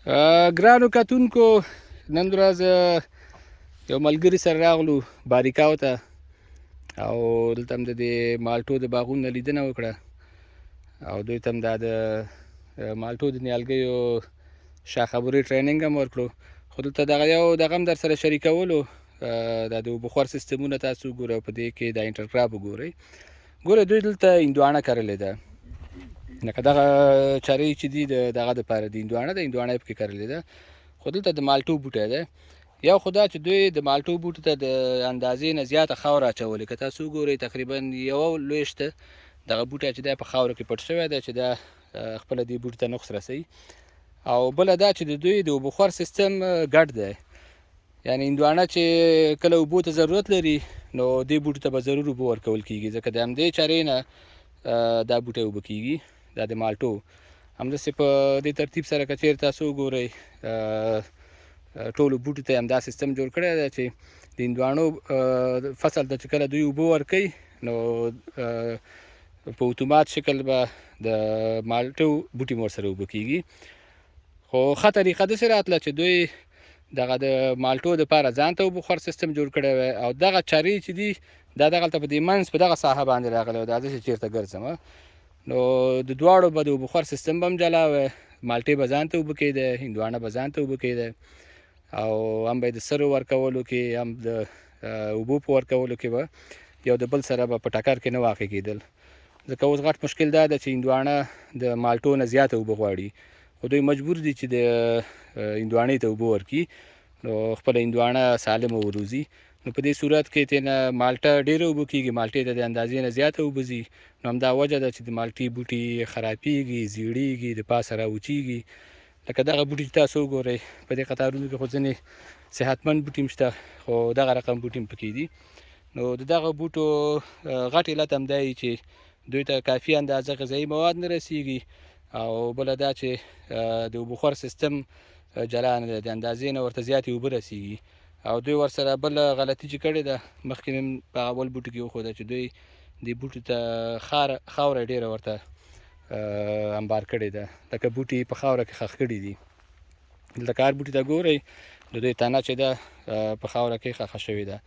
ګرانو کتونکو، نن ورځ یو ملګري سره راغلو باریکاو ته او دلته هم د دې مالټو د باغونو لیدنه وکړه او دوی ته هم دا د مالټو د نیالګیو شاخبري training هم ورکړو. خو دلته دغه یو دغه هم در سره شریکولو، دا د اوبخور سیستمونه تاسو وګورئ، په دې کې دا intercrop وګورئ. ګورئ، دوی دلته هندواڼه کرلې ده، لکه دغه چرې چې دي د دغه دپاره د هندواڼه ده، هندواڼه یې پکې کرلې ده. خو دلته د مالټو بوټی دی. یو خو دا چې دوی د مالټو بوټو ته د اندازې نه زیاته خاوره اچولې. که تاسو وګورئ، تقریبا یوه لویشت دغه بوټی چې دی په خاوره کې پټ شوی دی چې دا خپله دې بوټي ته نقص رسوي. او بله دا چې د دوی د اوبخور سیستم ګډ دی، یعنی هندواڼه چې کله اوبو ته ضرورت لري نو دې بوټي ته به ضرور اوبه ورکول کیږي، ځکه د همدې چرې نه دا بوټی اوبه کیږي، دا د مالټو. همداسې په دې ترتیب سره که چیرې تاسو وګورئ، ټولو بوټو ته همدا سیستم جوړ کړی دی چې د هندواڼو فصل ته چې کله دوی اوبه ورکوي نو په اتومات شکل به د مالټو بوټي هم ورسره اوبه کیږي. خو ښه طریقه داسې راتله چې دوی دغه د مالټو دپاره ځان ته اوبخور سیستم جوړ کړی وی او دغه چرې چې دي دا دغلته په دې منځ په دغه ساحه باندې راغلی و، دا زه چې چېرته ګرځم نو د دواړو به د اوبخور سیستم به هم جلا وی، مالټې به ځان ته اوبه کېدی، هندواڼه به ځان ته اوبه کېدی او هم به یې د سرو ورکولو کې هم د اوبو په ورکولو کې به یو د بل سره به په ټکر کې نه واقع کېدل. ځکه اوس غټ مشکل دا ده چې هندواڼه د مالټو نه زیاته اوبه غواړي، خو دوی مجبور دي چې د هندواڼې ته اوبه ورکړي نو خپله هندواڼه سالمه وروزي. نو په دې صورت کې ترېنه مالټه ډېره اوبه کېږي، مالټې ته د اندازې نه زیاته اوبه ځي. نو همدا وجه ده چې د مالټې بوټي خرابېږي، زیړېږي، د پاسه راوچېږي. لکه دغه بوټي چې تاسو وګورئ په دې قطارونو کې خو ځینې صحتمند بوټي هم شته، خو دغه رقم بوټي هم پکې دي. نو د دغه بوټو غټ علت هم دا چې دوی ته کافي اندازه غذایي مواد نه رسیږي او بله دا چې د اوبخور سیستم جلا نه دی، د اندازې نه ورته زیاتې اوبه رسیږي. او دوی ورسره بله غلطي چې کړې ده، مخکې مې په هغه بل بوټي کې وښوده چې دوی دې بوټي ته خاوره ډېره ورته انبار کړې ده، لکه بوټي په خاوره کې ښخ کړي دي. دلته که هر بوټي ته ګورئ د دوی تنه چې ده په خاوره کې ښخه شوې ده.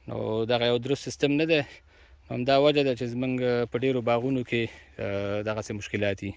نو دغه یو درست سیستم نه دی، همدا وجه ده چې زمونږ په ډېرو باغونو کې دغسې مشکلات دي.